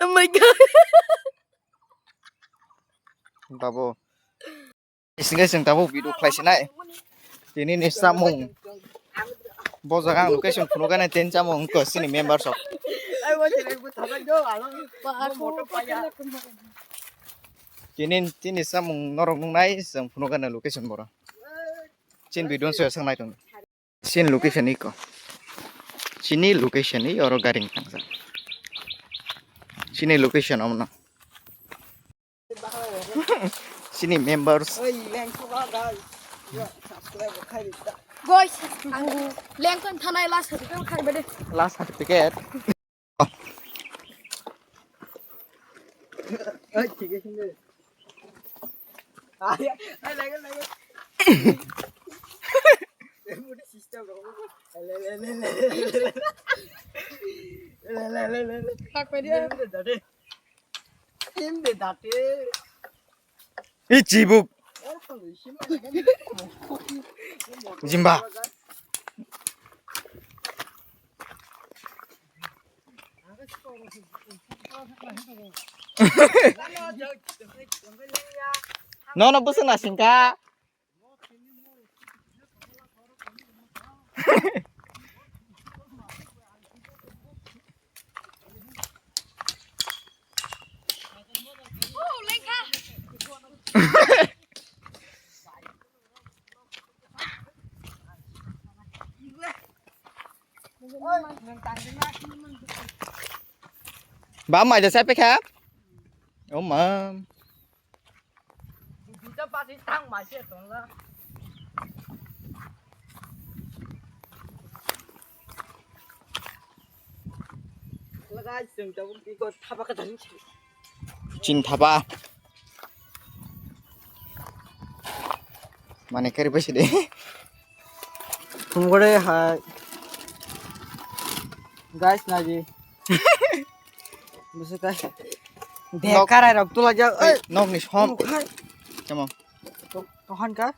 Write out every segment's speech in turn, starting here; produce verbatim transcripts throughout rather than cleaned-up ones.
Oh my God. Babo. Isingke chwng tabuk video khlai sinai. Tini ni samung. Bo jaga ang location phunukgani tini samung wngkha chini members rok. Tini, tini samung norok nuknai chwng phunukgani location boro. Chini video no soya sangnai tong. Chini location iko. Chini location i oro gari wngkha. Chini location omo no. Chini members. Guys, ang lengkon thanai last certificate khai bade. Last certificate. Thak pai dia. Ichibuk. Jimba. Nono bwswk nasingkha. Ba mai da sai pe kha. Oh ma. Bisa pati tang mai se tong la. Laga sing tabuk iko thapa ka tang. Chin thapa. Mane kari pasi de. Tumgore hai. Guys naji. Bisa kai. Nok. Dekarai rok tula jak. Ei, nok ni som. Hai. Chamo. Tohan ka?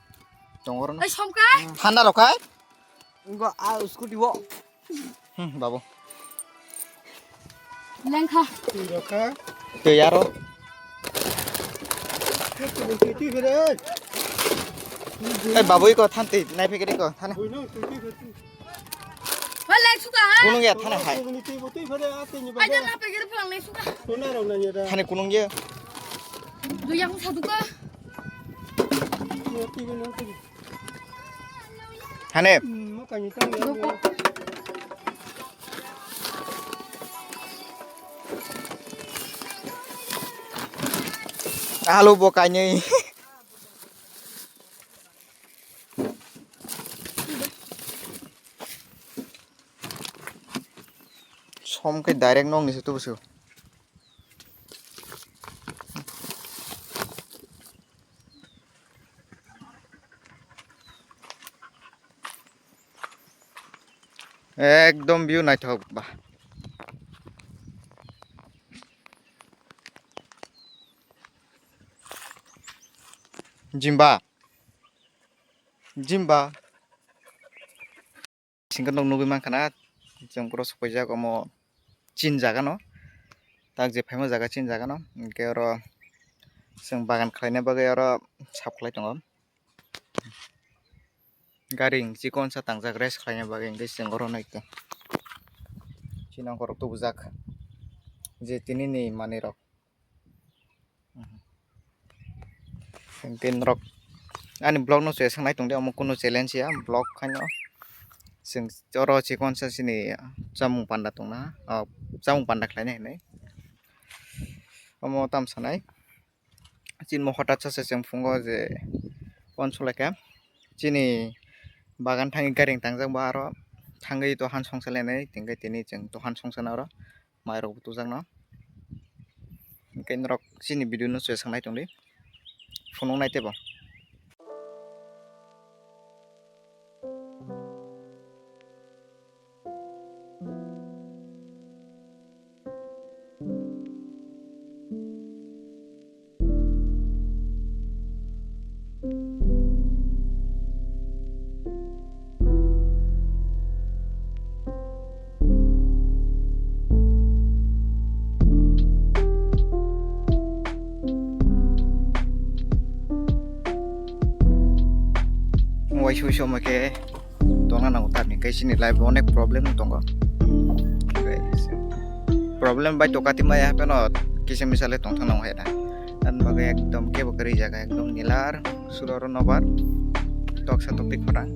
Tongor no. Ei, som ka? Thanda rok kai? Ingo a scooty wo. Hmm, babu. Lengkha. Twi rok kha. Twi aro. Twi, twi, twi, twi, twi, ei. Ei, babu iko thanti, nai phikiri ko, thani. Bui no, twi, twi, twi, twi. Hai, lengsuka, ha? Kunung ya, thani hai. Twi, twi, twi, twi, twi, twi, twi. Aja na phikiri phulang lengsuka. Thani kunung ya. Duya ko saduka. Twi, twi, twi, twi. Hane. Alu bo kainwi. Som khe direct nokni se tubusu. Ekdom view naithok ba. Jimba. Jimba. Singke nok nugui mankha na, chwng pura sokphaijak omo chin jaga no, tak je phaima jaga chin jaga no, hinkhe oro chwng bagan khlaina bagwi oro sap khlai tongo. Gari chikon sa tangjak rest khlaina bagwi, hinkhe chwng oro naikhe chini ongkhorok tubujak je tini ni manwi rok. Hinkhe norok ani vlog no chwng sangnai tongdi, omo kunu challenge ya vlog khaino. Chwng oro chikon sa chini chamung panda tongna, ah, chamung panda khlaina hinwi. Omo tam sanai. Chini mo hota cha se chwng phungo je phone sulaikha. Chini bagan thangwi gari tangjak ba aro thangwi dohan songsa lainai, hinkhe tini chwng dohan songsa na oro. Mairok bo tujakno. Hinkhe norok chini video no chwng sangnai tongdi. Phunuknai teibo. Thui somoi khe tongna nango tamni khe chini life o onek problem tongo. Problem bai toka ti maya phano kisa misa le tongthang nango hai da. Ani bagwi ekdom kebo kwrwi jaga ekdom nilar suloro nobar toksa tokti khorang.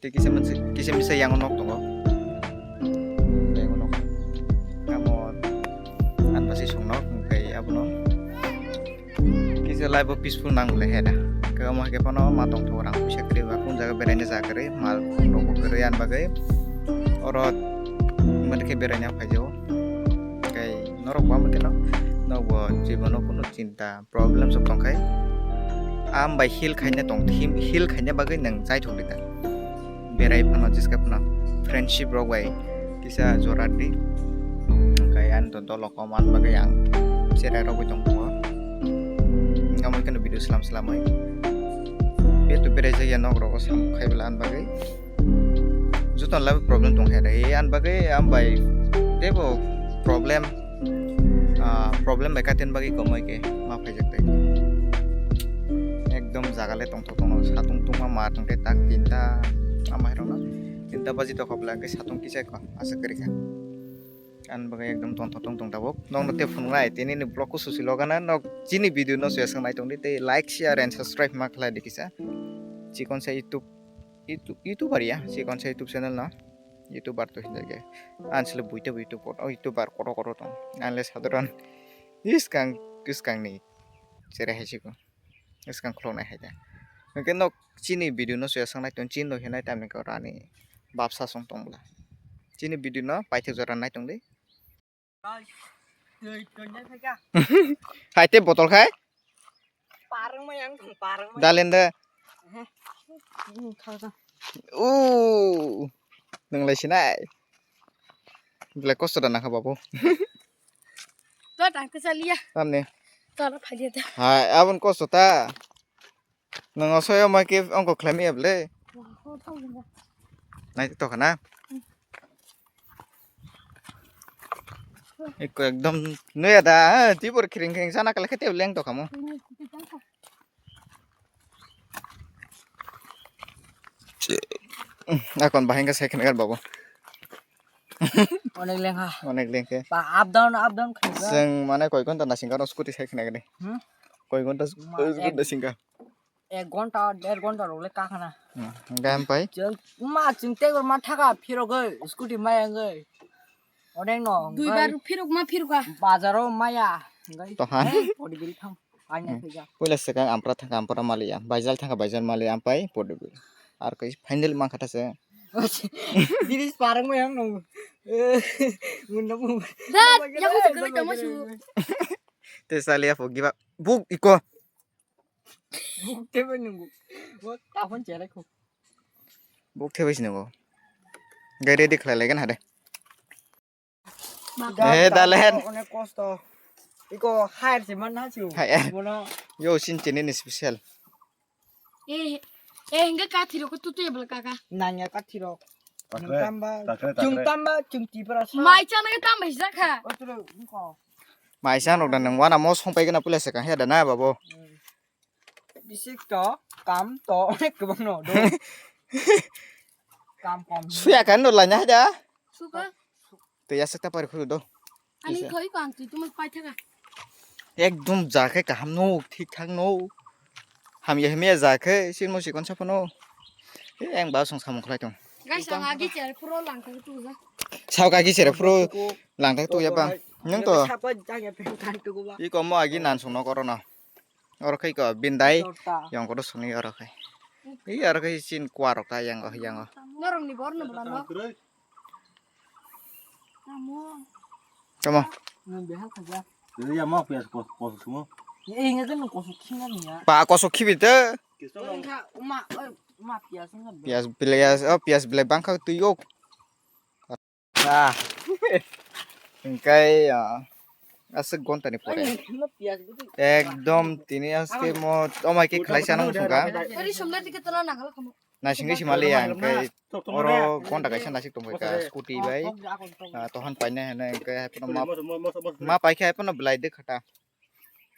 Tei kisa misa, kisa misa yango nok tongo. Yango nok. Amo anbasi songnok hwnkhe abono. Kisa life o peaceful nang le he da. Khe omo hai khe phano ma tong thok rang puisa kwrwi ba kung jaga beraina ja kwrwi mal rok bo kwrwi ani bagwi oro mani khe beraina phai jao. Tei norok bo amo khe no nok bo jibono kunu chinta problem sok tong khai. Am bai heal khaina tong heal khaina bagwi nang chai thok di ta. Berai phano jiska phano friendship rok bai kisa jora di. Hwnkhe ani to dolo kom ani bagwi ang cherai rogwi tong tongo. Wngkha khe video slam slamwi. Be to berai jagya nok rogo sam khai bela ani bagwi. Joto lai problem tong khe re ani bagwi am bai tebo problem. Ah, problem bai katen bagwi komoi khe ma phaijak tei. Ekdom jaga le tongthok tongno satung tungma ma tongkhe tak tinta ama hirokno tinta baji tokha bwla hwnkhe satung kisa kho asa kwrwi kha. Ani bagwi ekdom tongthok tong tong tabuk nokno tei phunuknai tei nini vlog o susi logana nok chini video no se swk nai tongdi tei like share and subscribe ma khlai di kisa chikon sa YouTube YouTube YouTuber ya chikon sa YouTube channel no. YouTuber to hinjak ya. Ang sile buita YouTube kotor, oh, YouTuber kotor kotor tong. Ang le sadharon iskang iskang ni chere hai siko. Iskang khulok nai hai da. Hwnkhe nok chini video no suya sang nai tong chini no hinai tamni ko rani babsa song tong bla. Chini video no paithak jora nai tong di. Hai te botol khai. Parang ma yang tong parang ma. Dalen de. Kha kha. U. Nang lai sinai. Belai kosto da nangkha babu. To tang kisa liya. Tamni. To na phaliya da. Hai abon kosto ta. Nang osoyo ma ke ongko khlai mi able. Nai to khana. Eko ekdom noya da, tibor khiring khiring sana kala khete leng to khamo. Akon bahai ka second gar babo. Onek lengha. Onek lengke. Ba up down up down khaga. Seng mane koi gonta nasing karo scooty second gar. Hmm? Koi gonta scooty nasing ka. Ek ghonta, der ghonta rok le kakhana. Hmm, hwnkhe ampai? Chwng, ma, chwng tei ma thaka phirogwi, scooty maya wngwi. Odeng no, Dui bar phirok ma phirok a. Bazaro maya. Tohan? Podibil thang. Aina thika. Puila swkang ampra thangkha ampra maliya, baijal thangkha baijal maliya, ampai podibil. Ar kai final mangkha ta se. Diri sparang maya no. Munda mu. Dad, yaku se gele tama su. Te saliya pho giba. Buk iko. Buk thebe nungo. Bo tahon cherai kho. Buk thebe sinungo. Gai ready khlai laigen hade. Eh, dalen. Onek kosto. Iko hire se man na chu. Hai, eh. Bono. Yo, sin chini ni special. Eh, eh, hingga kathirok ko tutu ya bela kaka. Nanya kathirok. Takre, Chungtamba, takre, takre. Chungtamba, chungti pera sa. Mai chana ka tamba hisa kha. Otro, nko. Maisa nok da nang wana mo song pai gana pula se ka he da na babo. Bisik to, kam to, onek kwbang no do. Kam kom. Suya kan no lanya da. Suka. Te ya sekta pari khuru do. Ani thoi ko ang twi tumo pai thaka. Ekdom ja khe kaham no, thik thak no. Hamya hamya ja khe sin mo sikon sapono. He ang ba song samung khlai tong. Guys, ang agi chere phuro lang thang tu ja. Sao ka agi chere phuro lang thang tu ya ba. Nang to. Sapa jang ya pen kan tu ba. Iko mo agi nan song no korono. Oro khai ko bindai. Torta. Yang kodo song ni oro khai. Iya oro khai sin kwa rok ta yang o yang o. Norong ni bor no bla no. Tamo. Nung behal khaja. Jadi ya mau pias kos kos semua. Ya ingat kan kos kina ni ya. Pa kos khibi te. Kisah Kau nang. Ingat uma, eh, uma pias ingat. Pias bilai as, oh pias bilai bangkha tu yok. Ah. Engkai ah. Asik gonta ni pore. Ai, ma pias gitu. Ekdom tini aske mo, oh mai ke khalai sana usung ka. Eri somna tiket tala nakal kamu. Naisingwi simali ang khe oro gonta kaisa nasik tongkha ka scooty bai, ah, tohan paina hwnwi hwnkhe haiphano ma, ma paikhe haiphano belai de khata.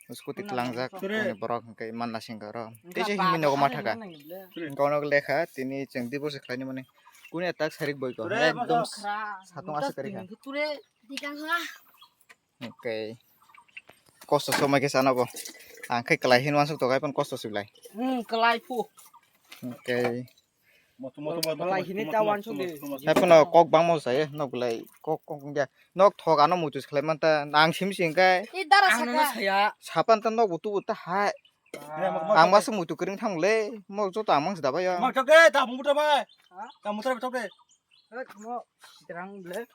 Scooty tlangjak, ani borok hwnkhe manna singka oro. Tei se himwi nogo ma thaka. Hwnkhe ono lekha tini chwng divorce khlaini mani. Kuni atak sarik boiko. Ekdom satung aswk kwrwi kha. Hwnkhe kosto somai khe chana bo. Ang khe kwlai hinwi uansuk tongo, hai phano kosto se belai. Hmm, kwlai phu. Hwnkhe Moto, moto, moto, moto, moto, moto, moto, moto. Hai phano kok bangma sai, nok belai kok, kok wngya. Nok thok ano muitu se khlai manta, ang simi se hwnkhe. I dara saka. Sapan ta nok butu buta hai. Ang masa muitu kwrwng thang le, mok joto ang mangsa dabai ya. Mak thok de, ta muta bai. Ta muta bai thok de.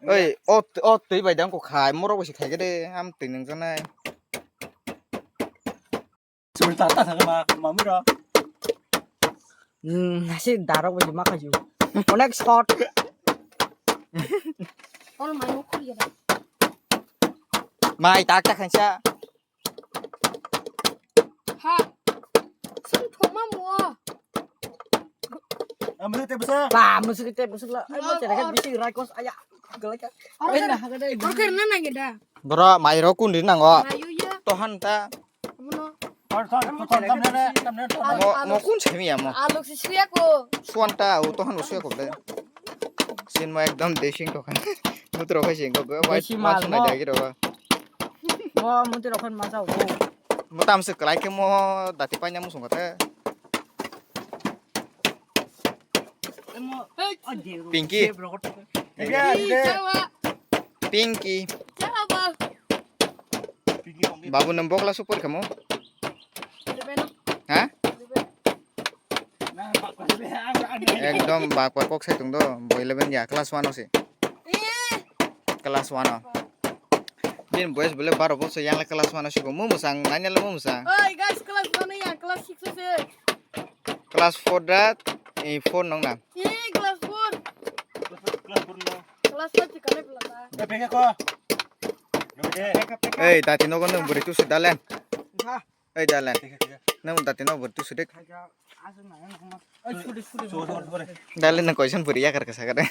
Oi, o, o twi bai dang ko khai, morok bai se khai de, am twi nang janai. Suri tata thangma, mamiro. Hmm, nasi darok bai ma kaju. Onek shot. Mai tak tak khansa. Ha. Sing thoma mo. Amre te bsa. Ba, musik te musik la. Ai mo chere ka bisi rai kos aya. Galaka. Orker na nang da. Bro, mairo kun ri nango. Ayu ya. Tohan ta. Mo, mo kun semi ya mo. Aluk si suya ko. Suan ta, u tohan u suya ko ble. Sin mo ekdom desing to khan. Mutro khai sing ko. Wai mal mo. Mo mutro khan ma sa ko. Mo tam se klai ke mo dati paina mo sung kate. Pinky. Pinky. Babu, nwng bo class o porikha mo? Ha? Ekdom bakwa kok sai tong do. Bo eleven ya, class one o se. Class one o. Bini boyes bole baro bosor, yang le class one o se ko. Mo mwsang, nine le mo mwsang. Oi, guys, class one o ya, class six o se. Class four da, eh, four nong na. Eh, class four. Class four no. Class five ti kale pula ta. Eh, peke ko. Ei, dati nogo nwng bwrwi tusu dalen. Ei, dalen. Nwng dati nogo bwrwi tusu dik. Dalen nwng koison bwrwi yakar kasa kare.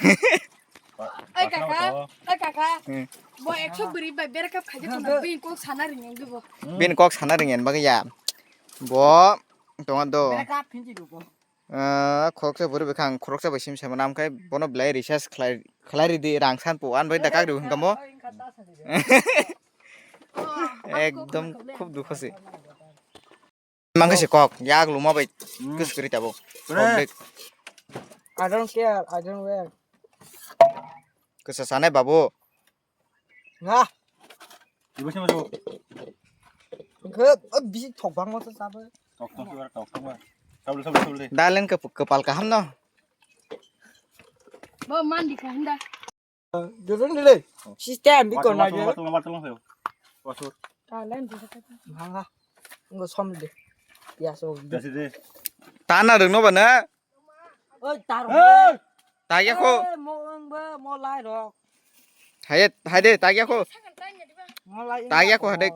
Oi kaka, oi kaka. Hmm. Bo ekso bwrwi bai berekap khaje kono bini kok sana ringeng dibo. Bini kok sana ringeng bagwi ya. Bo tongo do. Berekap phinji dugo. Ah, khoroksa bwrwi bwkhang khoroksa bai sim sama nam khai bono belai research khlai, khlai ridi rang san po an bai da kak rw hwnkha mo. Ekdom khub dukho se. Mangkha se kok yak luma bai kwswk kwrwi tabuk. I don't care, I don't wear. Kwsa sanai babu. Nga. Ibo sima do. Ke, eh, bisi thok bang mo sa ba. Tok tok tok tok. Sabule sabule sabule. Dalen ke kepal kaham no. Bo mandi kaham da. Dudun dile. System bi kon na je. Wasur. Dalen bisa kata. Manga. Ngo som de. Ya so. Dasi de. Tana rung no bana. Oi, tar. Hey! Tagya ko. Mo ang ba, mo lai ro. Hai, hai de, tagya ko. Mo lai. Tagya ko, hadek.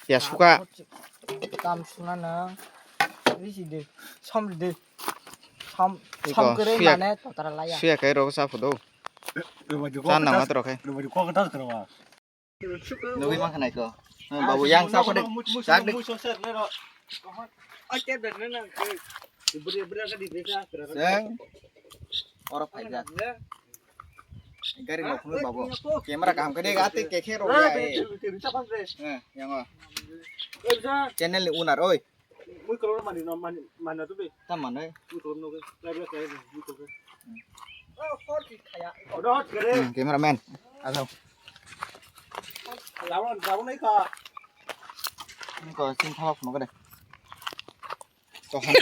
Ya, suka. Tam suna na. Risi de. Som de. Som, som kere mane totara laya. Suya kai ro sa phodo. Tan nama tro kai. Nugui mankha naiko. Babu yang sa kode. Sak de. Seng. Oro phaijak. Gari no phunuk babu. Camera kaham kade gati kekhe ro. Yang o. Channel ni owner oi. Mui kolor mani no mani mani tu be. Ta mane. Mui kolor no ke. Lai lai lai mui kolor. Oh, hot kaya. Odo hot kere. Hmm, cameraman. Asal. Lawan lawan ai ka. Ini ko sing thawak no kade. Tohan.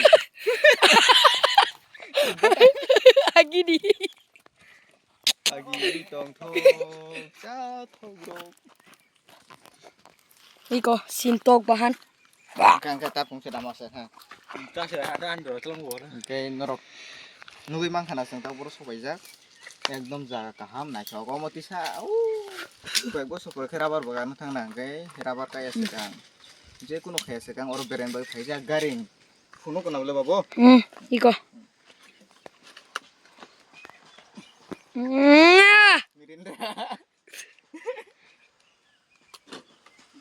Agini. Agini tong thok. Cha thok rok. Iko sintok bahan. Kang khe tapung se dama se ha. Ta se ha dan do tong bo. Hwnkhe norok nugui mankha na chwng tabuk boro sobaijak. Ekdom jaga kaham naithok. Omo tisa o koi bosor koi khe rubber bagan thangna hwnkhe rubber kaya se kang. Je kuno khaya se kang oro bereng bai phaijak gari. Phunuk kana bole babo. Hmm, iko. Mirindra.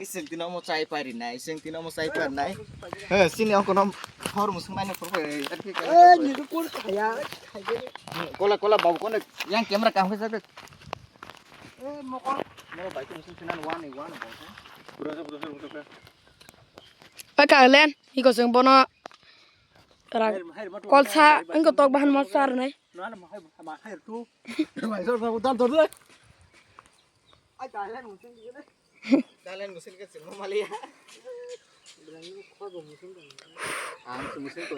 Sing tino mo chai pari nai, sing tino mo chai pari nai. He, sini ongko nom hor musung nai no purbo, eh, eh, ni ko por khaya, khaya. Kola, kola, babu, kono yang camera kam khe jak. Eh, mokol. Mo bai ko musung sinan one, one, babu. Pura sa, pura sa, pura sa. Pakalen, iko sing bono. Rang. Kolsa, engko tok bahan mo sar nai. Dalen musin ke sing mali ya. Ang musin ko.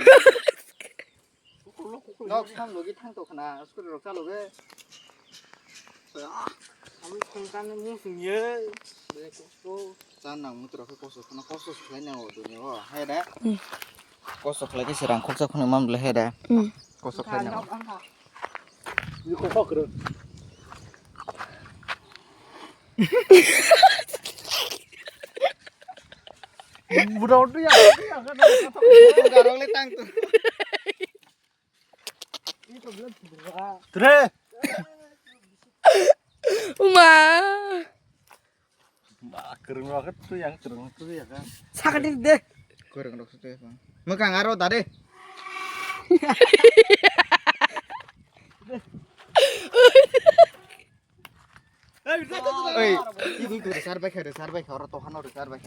Nok sam logi thang to khna, scooty rok chalo ge. Ang thang kan musin ye. Bele kosto. Chan nang mutra ke kosto khna, kosto khlai nang o dunia o. Hai da. Kosto khlai ke serang khoksa khna mam le hai da. Kosto khlai nang. Budak tu ya. Garong le tang tu. Tre. Uma. Ba, kereng rok tu yang kereng tu ya kan. Sakit deh. Kereng rok tu ya kan. Mekang aro tadi. Oi, ibu itu besar baik, besar baik, orang Tuhan orang besar baik.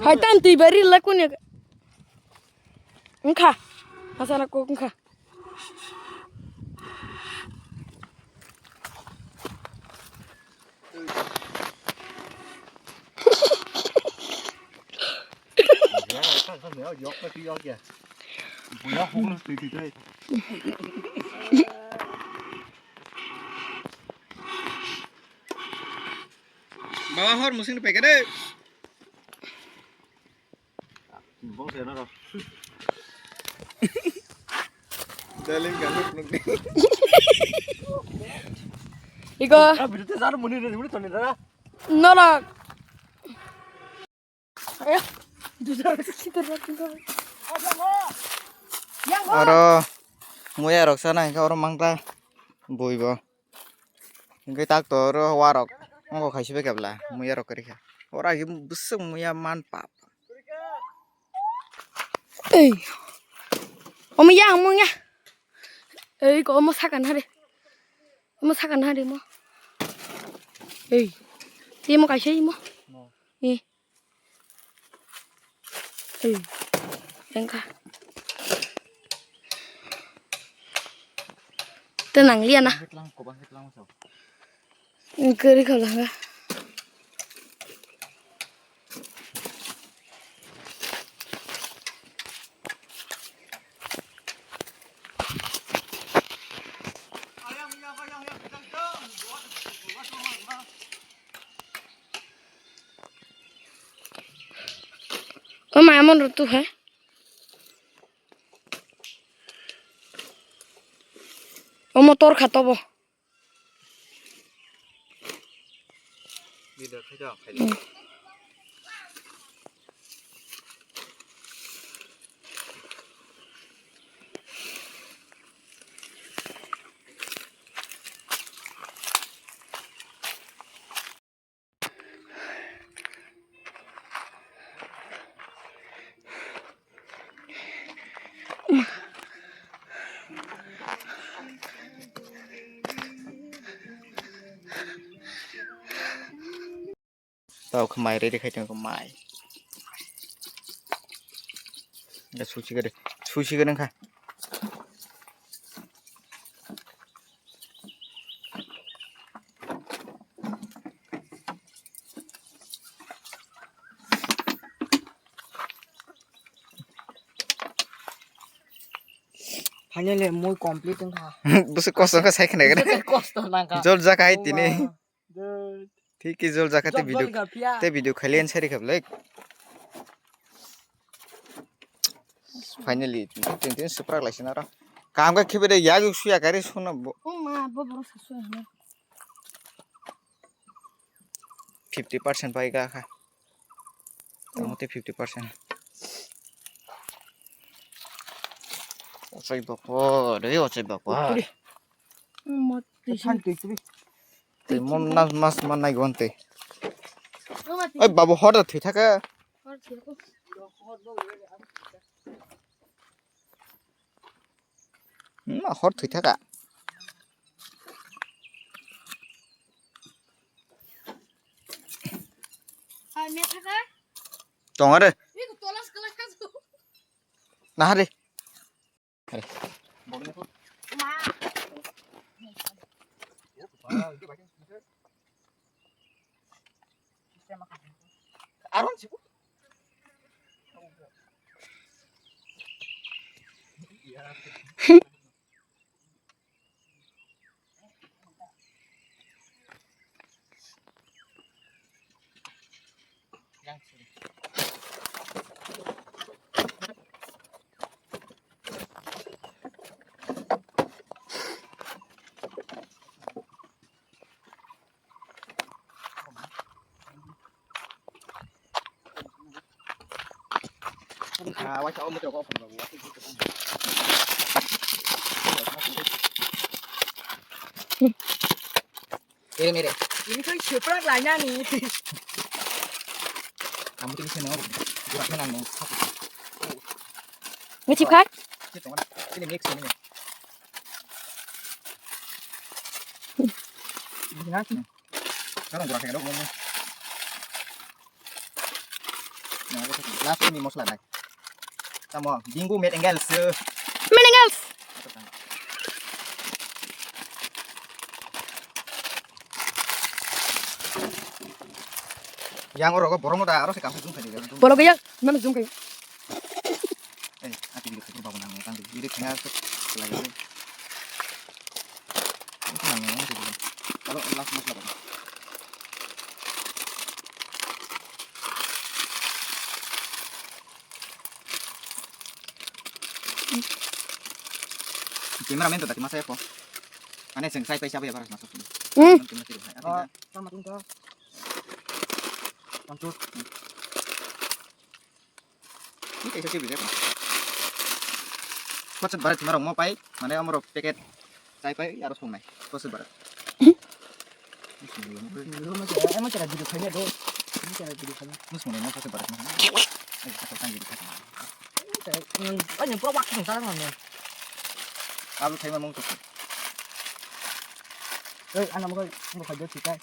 Hai, tam tui bari lakun ya. Engkha. Asana kok engkha. Baba hor musing paikade. Bong se na ro. Daling galuk nuk. Iko. Ah, bidu te sar muni re, muni toni dara. Norak. Eh. Oro muya rok sana hingke oro mangta bui bo. Hingke tak to oro warok. Ongo khaisi bai kebla muya rok kari kha. Oro agi bwswk muya man pap. Ei. Omo ya, omo ya. Ei, ko omo saka na re. Omo saka na re mo. Ei. Te mo kaisa imo. Ei. Ei. Engka. Te nang liya na. Keri khala. O ma, emon rw tu hai. O motor kha tobo. Tao khe mai ready khai tongo mai. Susi gede, susi gede kha. Finally, mui complete wngkha. Bwswk kosto wngkha sai khna gede. Bwswk kosto nangkha. Jol jaka hai tini. Thik ki jol jaka te video, te video khali ansari khablai. Finally, tin tin suprak lai sinaro. Kam ka khibe de yag suya kari suna bo. O ma, bo borok sa suya hana. Fifty percent pai ga kha. Tamo te fifty percent. Ochai bokor, dei ochai bokor. Mo twi. Tei mon nas mas man nai gon tei. Oi babu, hor da thwi thaka. Hmm, hor thwi thaka. Tong are. Nahare. Are. Mere, mere. Ini kan seprak lainani. Kamu tuh bisa nong. Geraknya nang nong. Ngecip kan? Ini mix ini. Ini nasi. Sekarang geraknya dong ngomong. Last ni mosla nai. Tamo, bingo met engels. Met engels. Yang oro borong da aro se kam sung thani. Bolo gaya, mana sung kayo. Eh, ati di kubur babu nang tang di. Iri tengah tu lagi. Ini nang nang tu. Kalau last mosla. Cameraman to tati masa ya ko. Ane seng sai pai sabai ya baras masuk. Hmm. Sama tung to. Mantu. Ini kayak sih bisa. Kocet barat cuma rong mau pai, mana yang mau paket. Chai pai aro songnai. Kose bara. Emo chara video khaina do. Emo chara video khaina. Mus mone mo kose bara. Ai kose kan video khaina. Ani pura wak sung tara mane. Alu thaima mong kose. Ei ana mo ko mo khajo chikai.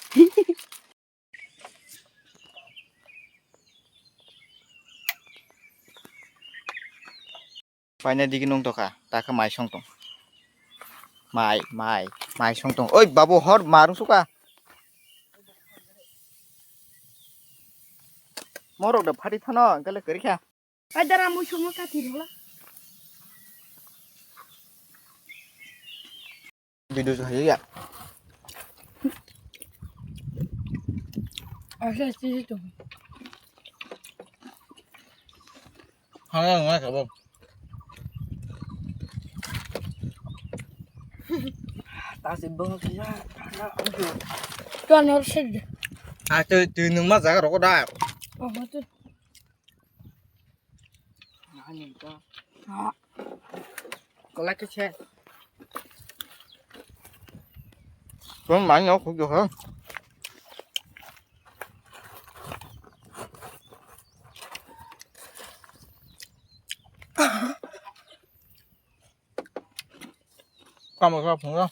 Paina digi nung toka, taka mai song tong. Mai, mai, mai song tong. Oi, babu, hor marung suka. Morok da phari thano, gale kari kha. Ai, dara mui songo kathi rola. Video so hai ya. Asa sisi tu. Hana ngai kabo. Tasi bang kaya. Tuan harus sedih. Ah, tu tu nung ma jaga rokok dah. Oh, betul. Kolai khe se. Kon mai no khuk jo ha. Kamo sa phung ya.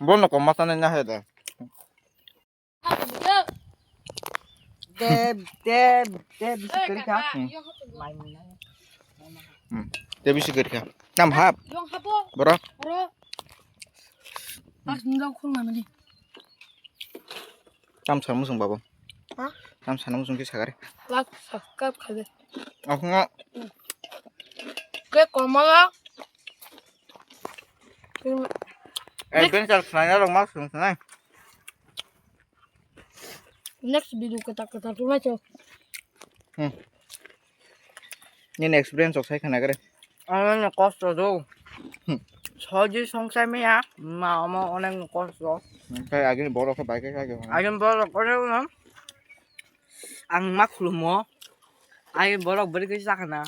Bon no ko masa ne na he de. Deb, deb, deb, bisi kari kha. Hmm. Mai mui nai. Hmm. Deb bisi kari kha. Nam hap. Yong hapo. Boro. Boro. Pas nung khung na mani. Tam sa musung babo. Ha? Tam sa musung ki sagari. Like, subscribe khabe. Aku nga. Ke komala. Adventure sana rong mas sung sana. Next video kwtal kwtal tongnaikhe. Hmm. Nini experience rok sai khna gre. Onek kosto do. Hmm. Soji songsai maya, ma omo onek kosto. Khai agini borok khe bai khe khai khe. Agini borok khe no. Ang ma khulumo. Agini borok bwrwi khe sakha na.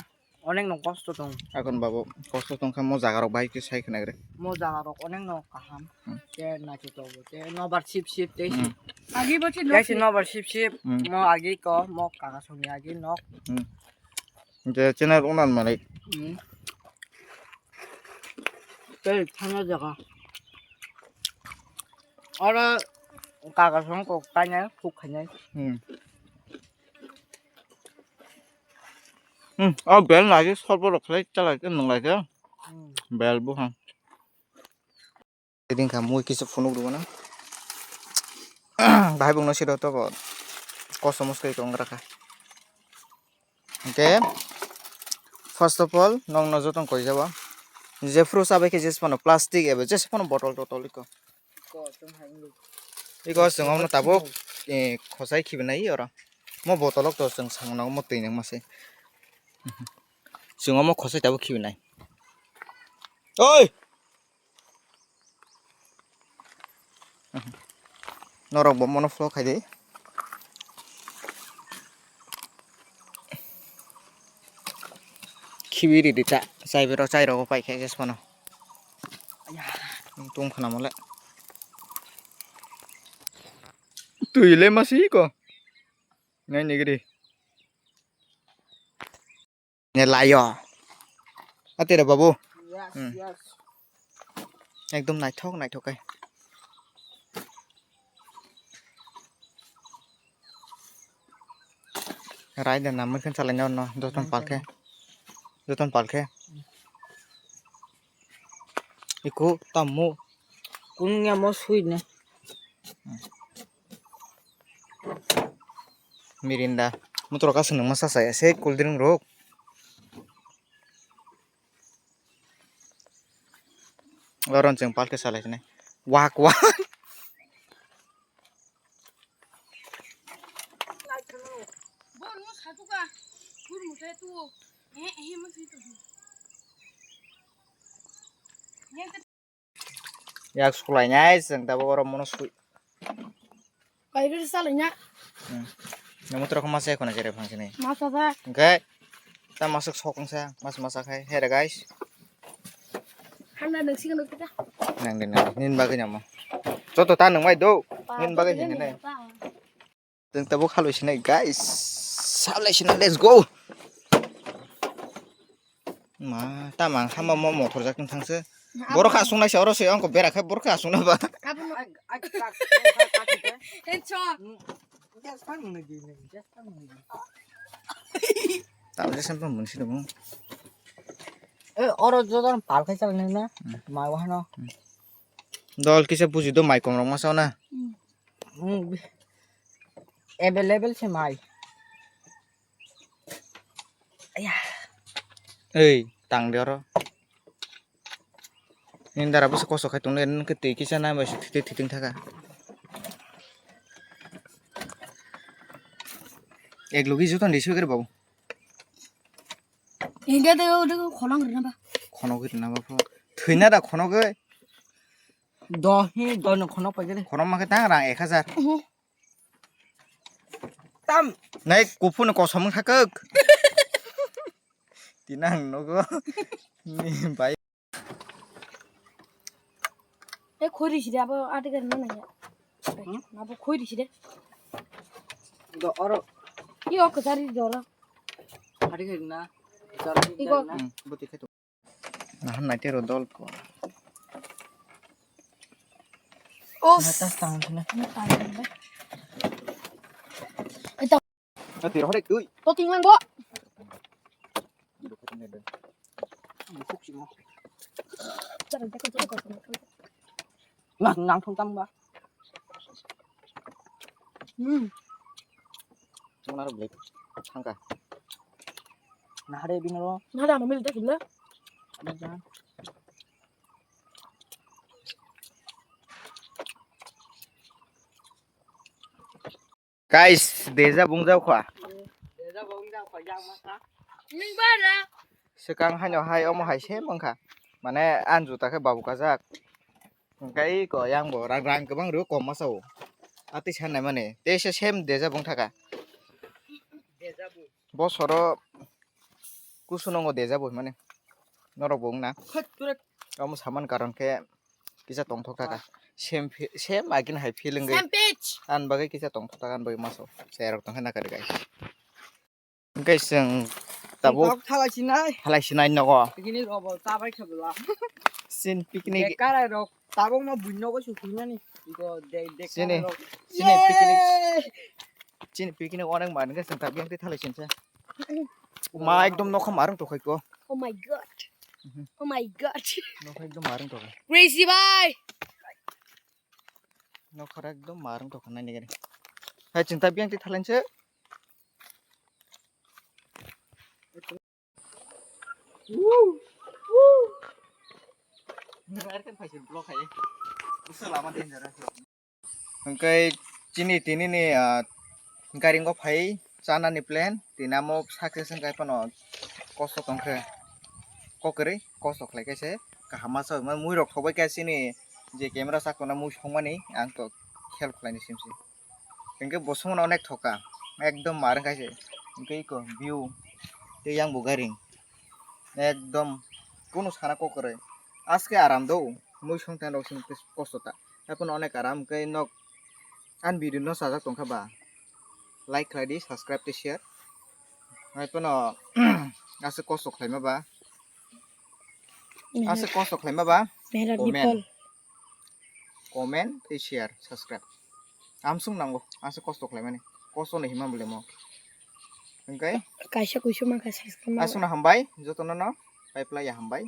Onek no kosto tong. Akon babo kosto tong kha mo jaga rok bai khe sai khna gre. Mo jaga rok onek no kaham. Hmm. Te naithotok bo te nobar sip sip te. Hmm. Agi bo chi te si nobar sip sip. Hmm. Mo agi ko mo kaka songni agi nok. Hmm. Je channel unan malik. Hmm. Te thana jaga. Oro kaka song kok tainai khuk khainai. Hmm. Hmm, oh, bel lagi, sorbo rok khlai chalai khe nung lai khe. Hmm. Bel buphang. Ring kha mui kisa phunuk rwna. Bahai bung no siro to bo. Kosom muskri tong gra kha. Hwnkhe, first of all, nokno jotono koi jabo. Jephru chabai khe jesa phano plastic eba jesa phano bottle totol iko. Iko chwng omo tabuk, eh, khosai khibi nai oro. Mo botolok to chwng samung nango, mo twi nangma se. Chwng omo khosai tabuk khibi nai. Oi! Norok bo mono flow khai di. Khibi ridi ta, chai bero chai rogo pai khe jes mano. Tung khana mole. Twi le masi ko. Nai nigri. Ne layo. Ate re babu. Yes, hmm, yes. Ekdom naithok naithok kai. Rai da namai khan chalai no no joton palkhe. Joton palkhe. Iku tammu. Kung ya mo sui ne. Mirinda. Motor ka swnung masa saya se cool drink rok. Oron chwng palke salai sini. Wak wak. Yak suklainai chwng tabuk oro mono sui. Kairwi salaina. Hmm. Namo torok masa khona jere phangsini. Masa da. Hwnkhe ta masuk sokongsa mas masa khai here guys. Handa nang sigan kita. Nang de nang nin bagwi namo. Joto ta nang mai do. Nin bagwi hini nai. Chwng tabuk halwi sinai guys. Salai sinai, let's go. Ma, tamo ang hama mo motor jak tong thangse. Borok kha sung naisa oro se angko bera khai borok kha sung na ba. Abono. Hecho. Tamo je sampa mun si dong. Eh, oro jodan pal khai chal na. Hmm. Ma wahno. Hmm. Dol kisa buji do mai kong rok masa na. Hmm. Hmm. Available se mai. Aya. Ei, tang de oro. Nini dara bwswk kosok khai tongo, nini khe twi kisa nai bai se thwi thwi thang thaka. Ek logi joto ni swi khe babu. India de o de khonok rina ba. Khonok rina ba pho. Thwina da khonok oi. Do hi do no khonok pai gele. Khonok ma khe tang rang ek hajar. Mhm. Tam. Nai kuphun kosom wngkha kwk. Tinang nogo. Ni bai. E khori side abo ate gari na nanya. Hmm? Abo khori side. Do oro. I o kachari do oro. Ate gari na. Iko. Hmm, buti khe to. Nahan naite ro dol ko. Os. Na tas tang sini. Ito. Na tiro hore tui. To tinglang bo. Nang nang thong tam ba. Hmm. Chungnaro blek thangka. Nahare binoro. Nahare ano mil dekile. Guys, deja bungjak kha. Deja bungjak kha yang masa. Ning bara. Swkang haino hai omo hai se mangkha. Mane an juta khe babu kajak. Hwnkhe iko yang bo rang, rang kwbang rw kom masa o. Atwi san nai mani. Tei se same deja bung thaka. Bosoro Kusu nongo deja bo mane. Norok bo wngna. Khot kurek. Omo saman karon khe kisa tongthok taka. Same phi-, same agin hai feeling gai. Same pitch. An bagwi kisa tongthok taka, an bagwi maso. Cherok tongkhe nakar gai. Hwnkhe chwng tabuk Tok thalai sinai. Thalai sinai nogo. Picnic robo chabai khe bwla. Sin picnic. Bekarai rok tabuk no buino go sukhumani. Go de de Sini. Karai rok. Sini picnic. Yay! Chini picnic onek man khe chwng tabuk yang twi thalai sinse. Ma ekdom nokha marung tokhai ko. Oh my god. Mhm. Oh my god. Nokha ekdom marung tokhai. Crazy bhai. Nokha ekdom marung tokhai nai nigari. Hai chwng tabuk yang twi thalai se. Hwnkhe chini tini ni, ah, garingo phai chanani plan, tini amo success wngkha phano kosto tongkhe, kokrwi kosto khlaikhe se kaham masa mui rok thokbai khe chini je camera sakona mui songmani ang to khel khlaini simsi. Hwnkhe bo songno onek thoka, ekdom mar wngkha se. Hwnkhe iko view tei yang bo gairing ekdom kunu sana kokrwi. Aske aram do, mui songtang rok sini kosto ta. Haphano onek aram hwnkhe nok ani video no sajak tongkha ba like khlai di, subscribe tei share. Haphano ase kosto khlaima ba, ase kosto khlaima ba, Mehrab comment. Nipol. Comment tei share, subscribe. Amsung nango, ase kosto khlaimani. Kosto no hima bole mo. Hwnkhe kaisa kuisu mankha subscribe. Aswkno hambai, jotono no. Paiplai ya hambai.